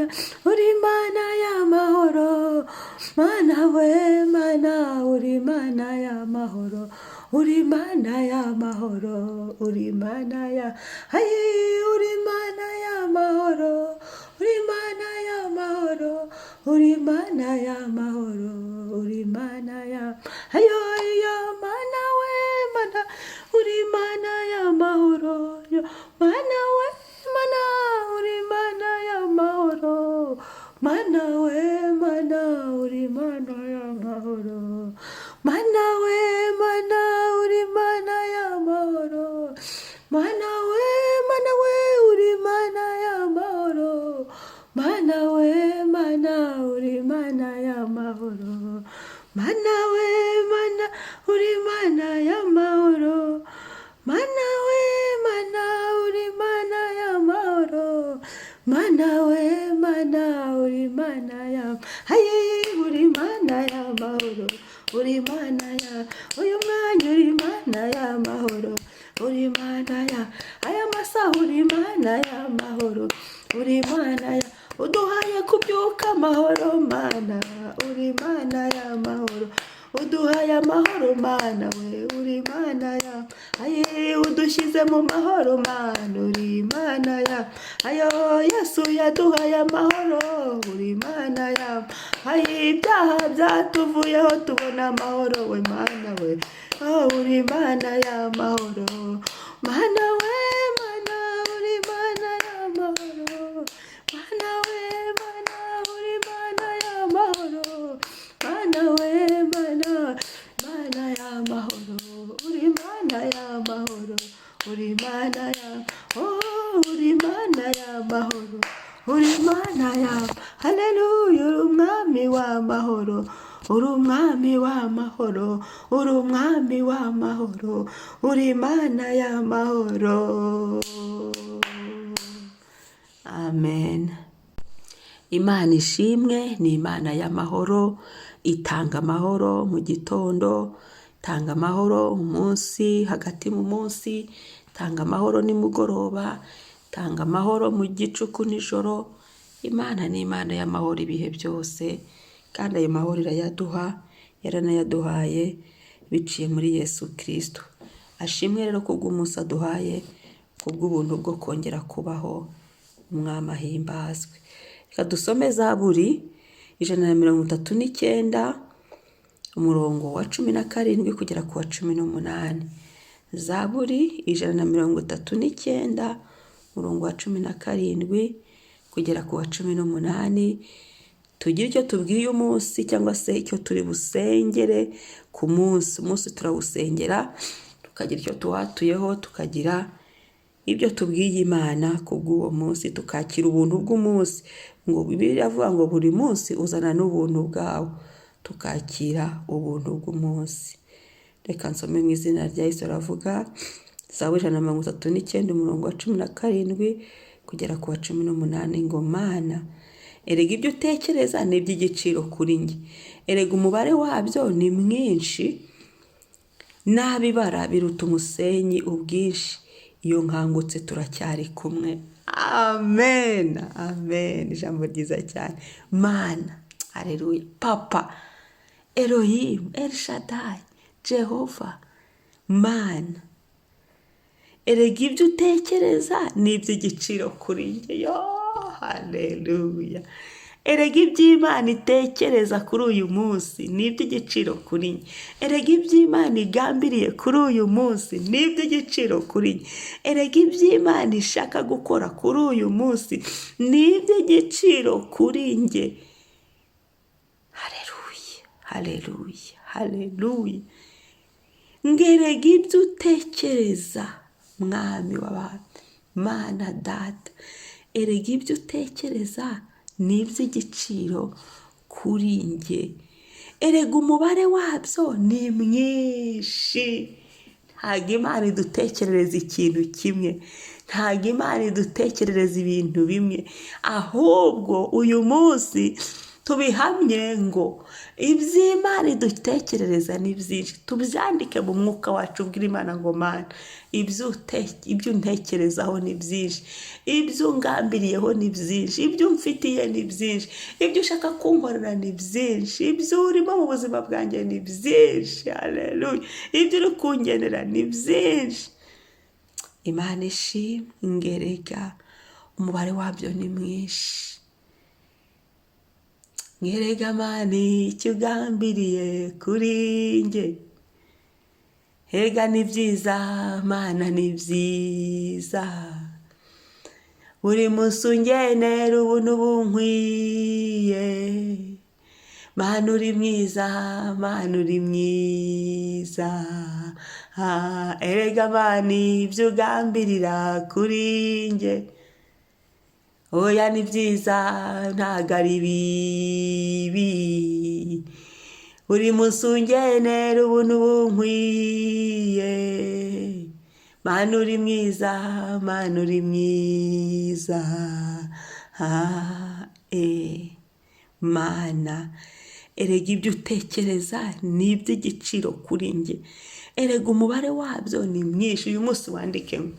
Mana, uri Mana y'amahoro. Mana we, Mana, uri Mana y'amahoro, uri Mana y'amahoro, uri Mana ya ayi, uri Mana y'amahoro, uri Mana y'amahoro, uri Mana y'amahoro, uri Mana ya ayo yo. Mana we, Mana, uri Mana y'amahoro. Yo Mana we, Mana, uri Mana y'amahoro. Mana we, Mana, uri Mana y'amahoro. Mana we, Mana, uri Mana y'amahoro. Mana we, Mana we, uri Mana y'amahoro. Mana we, Mana, uri Mana y'amahoro. Mana we, Mana, uri Mana y'amahoro. Mana we, Mana, uri Mana y'amahoro. Mana we, Mana, uri Mana ya haye, uri Mana y'amahoro, uri Mana ya uyu mwanya, uri Mana y'amahoro, uri Mana ya aya masaha, uri Mana y'amahoro, uri Mana ya uduhaye kubyuka amahoro. Mana, uri Mana y'amahoro, uduhaye amahoro. Mana we, uri Mana ya aye, udushyize mu mahoro. Mana, uri Mana ya ayo. Yesu yaduhaye amahoro. Uri Mana ya aye, ibyaha byatuvuyeho, tubona amahoro. We Mana we, oh, uri Mana y'amahoro. Mana we, Mana, uri Mana y'amahoro. Mana we, Mana, uri Mana y'amahoro. Mana we, Mana, Mana y'amahoro, uri Mana y'amahoro, uri Mana ya, oh, uri Mana y'amahoro, uri Mana ya, haleluya. Uri Umwami w'amahoro, uri Umwami w'amahoro, uri Umwami w'amahoro, uri Mana y'amahoro. Amen. Imana ishimwe, ni Imana y'amahoro, itanga amahoro mu gitondo, itanga amahoro umunsi hagati mu munsi, itanga amahoro nimugoroba, itanga amahoro mu gicuku nijoro. Imana ni Imana y'amahoro ibihe byose, kandi ayo mahoro irayaduha, yaranayaduhaye biciye muri Yesu Kirisito. Ashimwe rero kubw'umunsi aduhaye, kubw'ubuntu bwo kongera kubaho. Umwami ahimbazwe. Reka dusome Zaburi 139, umurongo wa 17 kugera ku wa 18. Zaburi 139, umurongo wa 17 kugera ku wa 18. Tugire icyo tubwiye umunsi cyangwa se icyo turi busengere ku munsi. Umunsi turawusengera, tukagira icyo tuwatuyeho, tukagira ibyo tubwiye Imana kubw'uwo munsi, tukakira ubuntu bw'umunsi. Ngo Bibiliya iravuga ngo buri munsi uzana n'ubuntu bwawo, tukakira ubuntu bw'umunsi. Reka nsome mu izina rya Yesu. Aravuga Zaburi 139, umurongo wa 17 kugera ku wa 18, ngo: "Mana, erega ibyo utekereza ni iby'igiciro kuri njye, erega umubare wabyo ni mwinshi, nabibara biruta umusenyi ubwinshi. Iyo nkangutse turacyari kumwe." Amen, amen. Ijambo ryiza cyane. Mana, hareruya. Papa Elohim, El Shaddai, Jehova Mana, erega ibyo utekereza ni iby'igiciro kuri njye. Yo, haleluya! Erega iby'Imana itekereza kuri uyu munsi ni iby'igiciro kuri njye. Erega iby'Imana igambiriye kuri uyu munsi ni iby'igiciro kuri njye. Erega iby'Imana ishaka gukora kuri uyu munsi ni iby'igiciro kuri njye. Haleluya, haleluya, haleluya! Ngerega ibyo utekereza, Mwami w'abantu, Mana Data, erega ibyo utekereza ni iby'igiciro kuri njye, erega umubare wabyo ni mwinshi. Ntabwo Imana idutekerereza ikintu kimwe, ntabwo Imana idutekerereza ibintu bimwe, ahubwo uyu munsi Tubihamye ngo iby'Imana idutekerereza ni byinshi, tubyandike mu mwuka wacu, ubwira Imana ngo Mana, ibyo untekerezaho ni byinshi, ibyo ungambiriyeho ni byinshi, ibyo umfitiye ni byinshi, ibyo ushaka kunkorera ni byinshi, ibyo urimo mu buzima bwanjye ni byinshi, haleluya, ibyo uri kungenera ni byinshi. Imana ishimwe, ngerega umubare wabyo ni mwinshi. Ngerega Mana icyo ugambiriye kuri njye, erega ni byiza Mana ni byiza, buri munsi ungenera ubuntu bunkwiye, Mana uri mwiza, Mana uri mwiza, erega Mana ibyo ugambirira kuri njye, oya ni byiza ntago ari bibi, buri munsi ungenera ubuntu bunkwiye, Mana uri mwiza, Mana uri mwiza, Mana erega ibyo utekereza ni iby'igiciro kuri njye, erega umubare wabyo ni mwinshi. Uyu munsi wandike ngo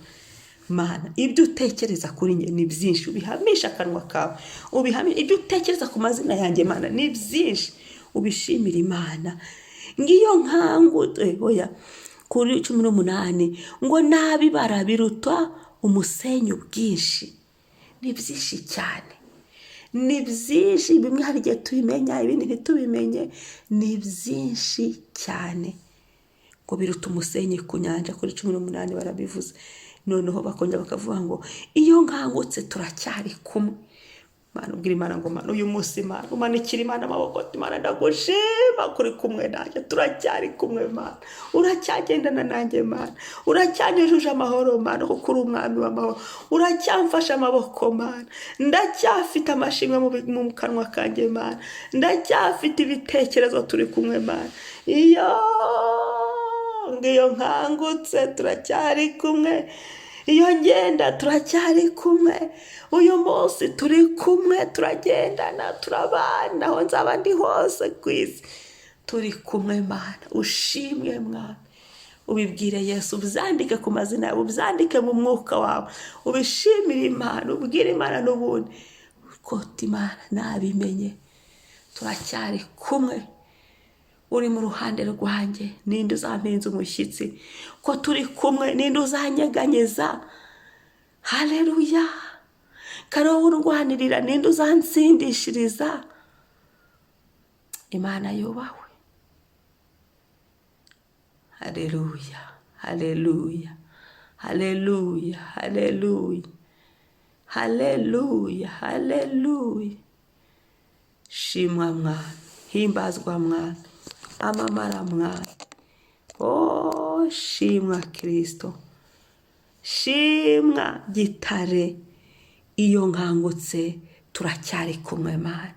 Mana ibyo utekereza kuri njye ni byinshi, ubihamisha akanwa kawe, ubihamisha ibyo utekereza ku mazina yanjye Mana ni byinshi, ubishimira Imana. Ngiyo nkangu oya kuri 18 ngo nabibara biruta umusenyi ubwinshi, ni byinshi cyane, ni byinshi, bimwe hari igihe tubimenya ibindi ntitubimenye, ni byinshi cyane ngo biruta umusenyi ku nyanja. Kuri 18 barabivuze. Noneho bakongera bakavuga ngo iyo nkangutse turacyari kumwe. Mana ubwira Imana ngo Mana uyu munsi Mana umanikira Imana amaboko, Imana ndagushima kuri kumwe nanjye, turacyari kumwe Mana, uracyagendana nanjye Mana, uracyanyujuje amahoro Mana, kuko uri umwami w'amahoro, uracyamfashe amaboko Mana, ndacyafite amashimwe mu kanwa kanjye Mana, ndacyafite ibitekerezo turi kumwe Mana, iyo ngiyo nkangutse turacyari kumwe, iyo ngenda turacyari kumwe, uyu munsi turi kumwe, turagendana, turabana, aho nzaba ndi hose ku isi turi kumwe Mana, ushimwe Mwami. Ubibwire Yesu, ubyandike ku mazina yawe, ubyandike mu mwuka wawe, ubishimire Imana, ubwire Imana n'ubundi kota Imana nabimenye, turacyari kumwe, uri mu ruhande rwanjye, ninde uzampinza umushyitsi, ko turi kumwe, ninde uzanyeganyeza, haleluya, kariho urwanirira, ninde uzansindishiriza. Imana yubahwe, haleluya, haleluya, haleluya, haleluya, haleluya, haleluya. Shimwa Mwami, himbazwa Mwami, amamara Mwami, oh shimwa Kristo, shimwa Gitare. Iyo nkangutse turacyari kumwe Mana.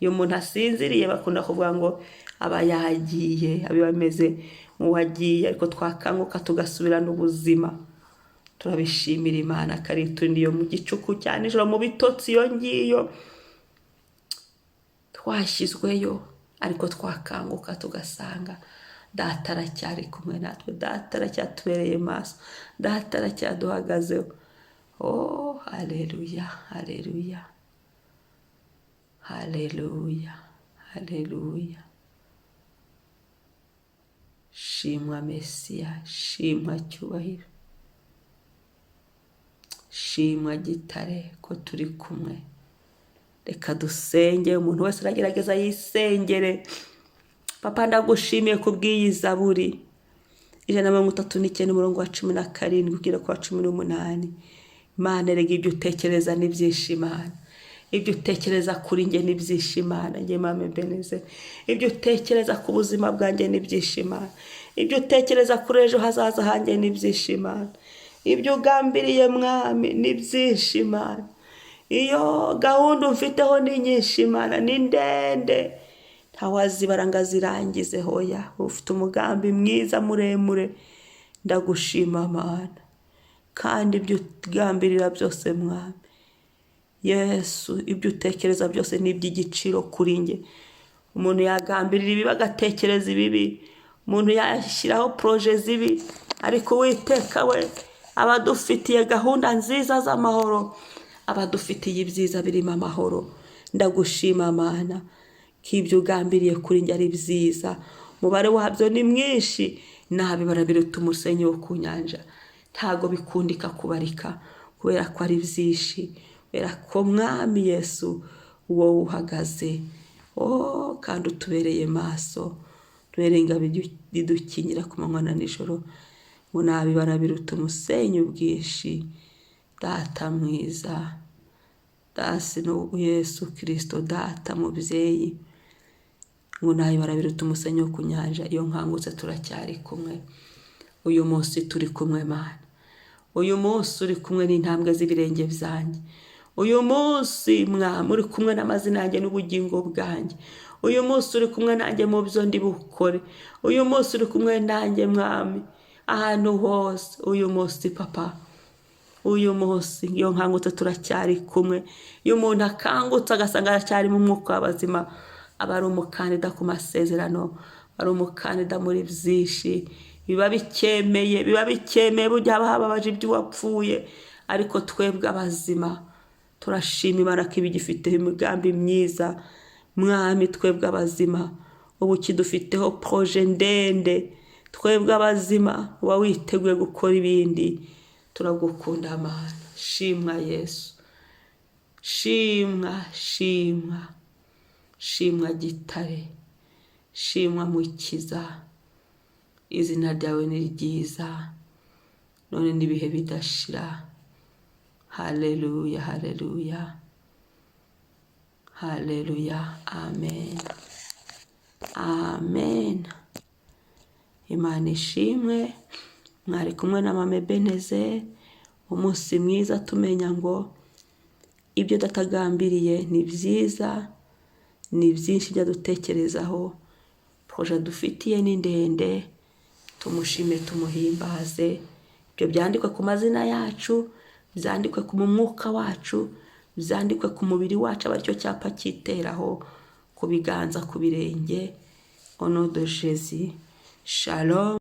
Iyo umuntu asinziriye bakunda kuvuga ngo aba yagiye, abiba ameze nk'uwagiye, ariko twakanguka tugasubirana ubuzima. Turabishimira Imana kariturinda iyo mu gicuku cya nijoro, mu bitotsi iyo ngiyo twashyizweyo, ariko twakanguka tugasanga Data aracyari kumwe natwe, Data aracyatubereye maso, Data aracyaduhagazeho. Oh haleluya, haleluya, haleluya, haleluya. Shimwa Mesiya, shimwa Cyubahiro, shimwa Gitare ko turi kumwe. Reka dusenge, umuntu wese aragerageza yisengere. Papa ndagushimiye kubw'iyi zaburi 139 umurongo wa 17 kugera ku wa 18. Imana erega ibyo utekereza ni byinshi Imana, ibyo utekereza kuri njye ni byinshi Imana, njye Mama Ebenezer, ibyo utekereza ku buzima bwanjye ni byinshi Imana, ibyo utekereza kuri ejo hazaza hanjye ni byinshi Imana, ibyo ugambiriye Mwami ni byinshi Imana, iyo gahunda umfiteho ni nyinshi Imana, ni ndende, ntawazibara ngo azirangize. Hoya ufite umugambi mwiza muremure, ndagushima Mana, kandi ibyo ugambirira byose Mwami Yesu, ibyo utekereza byose ni iby'igiciro kuri njye. Umuntu yagambirira ibibi, agatekereza ibibi, umuntu yashyiraho projets zibi, ariko Uwiteka we aba adufitiye gahunda nziza z'amahoro, aba adufitiye ibyiza birimo amahoro. Ndagushima Mana ko ibyo ugambiriye kuri njye ari byiza, umubare wabyo ni mwinshi, nabibara biruta umusenyi wo ku nyanja. Ntago bikundika kubarika kubera ko ari byinshi, kubera ko Mwami Yesu wowe uhagaze, oh, kandi utubereye maso, tubereye ingabo idukingira ku manywa na nijoro. Ngo nabibara biruta umusenyi ubwinshi. Data mwiza, dasi no Yesu Kirisito, Data mubyeyi, ngo nabibara biruta umusenyi wo ku nyanja. Iyo nkangutse turacyari kumwe. Uyu munsi turi kumwe Mana, uyu munsi uri kumwe n'intambwe z'ibirenge byanjye. Uyu munsi Mwami uri kumwe n'amazina yanjye n'ubugingo bwanjye. Uyu munsi uri kumwe nanjye mu byo ndi bukore. Uyu munsi uri kumwe nanjye Mwami ahantu hose. Uyu munsi Papa, uyu munsi iyo nkangutse turacyari kumwe. Iyo umuntu akangutse agasanga aracyari mu mwuka w'abazima, aba ari umukandida ku masezerano, ari umukandida muri byinshi. Biba bicyemeye, biba bicyemeye. Burya haba hababaje iby'uwapfuye, ariko twebwe abazima turashima Imana ko ibigifiteho imigambi myiza. Mwami, twebwe abazima ubu kidufiteho projet ndende. Twebwe abazima uba witeguye gukora ibindi. Turagukunda Mana. Shimwa Yesu, shimwa, shimwa, shimwa Gitare, shimwa Mukiza. Izina ryawe ni ryiza none n'ibihe bidashira. Haleluya, haleluya, haleluya, amen, amen. Imana ishimwe. Mwari kumwe na Mama Ebeneze. Umunsi mwiza, tumenya ngo ibyo datagambiriye ni byiza, ni byinshi ibyo dutekerezaho. Projet dufitiye ni ndende. Tumushime, tumuhimbaze. Ibyo byandikwe ku mazina yacu, byandikwe ku mwuka wacu, byandikwe ku mubiri wacu, aba aricyo cyapa cyiteraho ku biganza, ku birenge. Au nom de Jésus, shalom.